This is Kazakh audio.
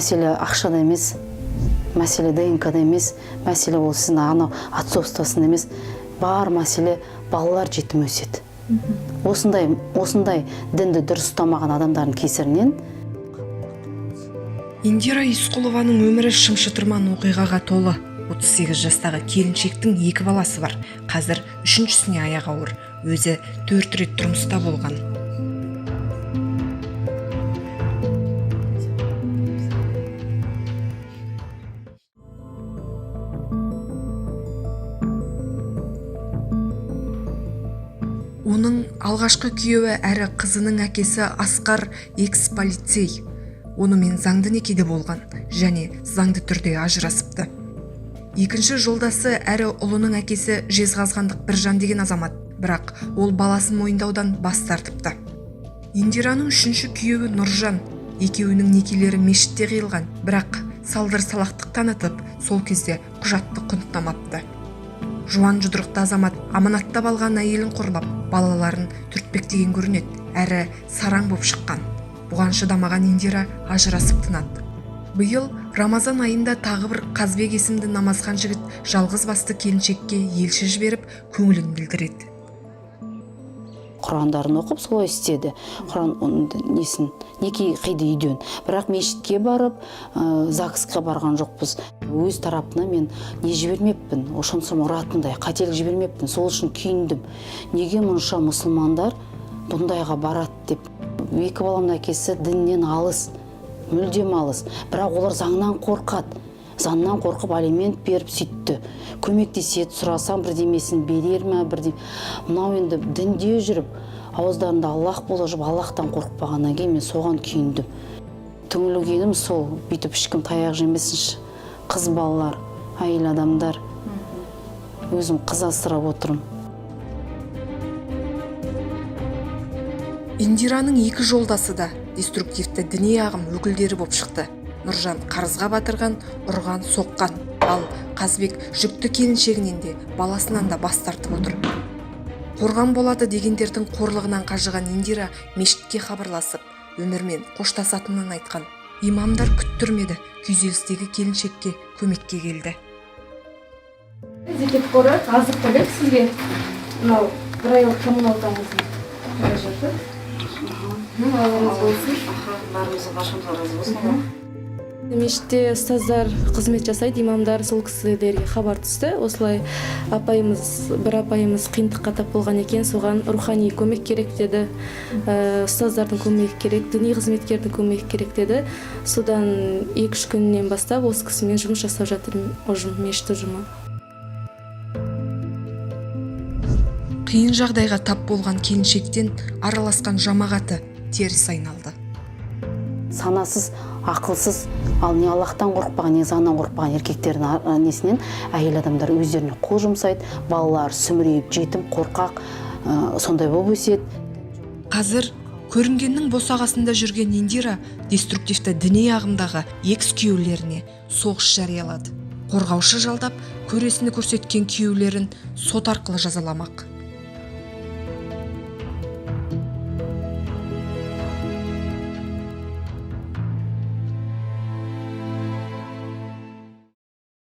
Мәселе ақшада емес, мәселе ДНК-да емес, мәселе ол сіздің анау отцовствосында емес. Бар мәселе балалар жетім өседі. Осындай дінді дұрыс ұстамаған адамдардың кесірінен. Индира Исқұлованың өмірі шым-шытырман оқиғаға толы. 38 жастағы келіншектің екі баласы бар. Қазір үшіншісіне аяғы ауыр. Өзі 4 рет тұрмыста болған. Оның алғашқы күйеуі әрі қызының әкесі Асқар экс-полицей. Онымен заңды некеде болған және заңды түрде ажырасыпты. Екінші жолдасы әрі ұлының әкесі жезқазғандық Біржан деген азамат, бірақ ол баласын мойындаудан бас тартыпты. Индираның үшінші күйеуі Нұржан, екеуінің некелері мешітте қиылған, бірақ салдыр салақтық танытып, сол кезде құжатты құнттамапты. Жуан жұдырықты азамат аманаттап алған әйелін қорлап, балаларын түртпектеген көрінеді, әрі сараң боп шыққан. Бұған шыдамаған Индира ажырасып тынады. Биыл Рамазан айында тағы бір Қазбек есімді намазхан жігіт жалғыз басты келіншекке елші жіберіп, көңілін білдіреді. Құрандарын оқып солай істеді. Құран несін, неке қиды үйден. Бірақ мешітке барып, ЗАГСқа барған жоқпыз. Өз тарапынан мен не жібермеппін, ошонсам ұратындай, қателік жібермеппін. Сол үшін күйіндім. Неге мұнша мұсылмандар бұндайға барады деп. Екі баламның әкесі діннен алыс, мүлдем алыс. Бірақ олар заңнан қорқады. Заңнан қорқып алимент беріп сөйтті. Көмектеседі, сұрасам бірдемесін берер ме, бірдеме. Мынау енді дінде жүріп, ауыздарында Аллах бола жүріп, Аллахтан қорықпағаннан кейін мен соған күйіндім. Түңілгенім сол, бүйтіп ешкім таяқ жемесінші. Қыз балалар, әйел адамдар. Өзім қыз асырап отырмын. Индираның екі жолдасы да деструктивті діни ағым өкілдері боп шықты. Нұржан қарызға батырған, ұрған, соққан. Ал Қазбек жүкті келіншегінен де, баласынан да бас тартып отыр. Қорған болады дегендердің қорлығынан қажыған Индира мешітке хабарласып, өмірмен қоштасатынын айтқан. Имамдар күттірмеді, күйзелістегі келіншекке көмекке келді. Зекет қоры азық-түлік сізге мынау бір айлық коммуналкаңыздың қаражаты. Алла разы болсын. Бәрімізге баршамызға разы болсын. Мешітте ұстаздар қызмет жасайды, имамдар, сол кісілерге хабар түсті. Осылай бір апайымыз қиындыққа тап болған екен, соған рухани көмек керек деді. Ұстаздардың көмегі керек, діни қызметкердің көмегі керек деді. Содан екі-үш күннен бастап осы кісімен жұмыс жасап жатыр ұжым, мешіт ұжымы. Қиын жағдайға тап болған келіншектен араласқан жамағаты теріс айналды. Санасыз, ақылсыз, ал не Аллахтан қорықпаған, не заңнан қорықпаған еркектердің несінен әйел адамдар өздеріне қол жұмсайды, балалар сүмірейіп жетім, қорқақ, сондай болып өседі. Қазір көрінгеннің босағасында жүрген Индира деструктивті діни ағымдағы экс-күйеулеріне соғыс жариялады. Қорғаушы жалдап, көресіні көрсеткен күйеулерін сот арқылы жазаламақ.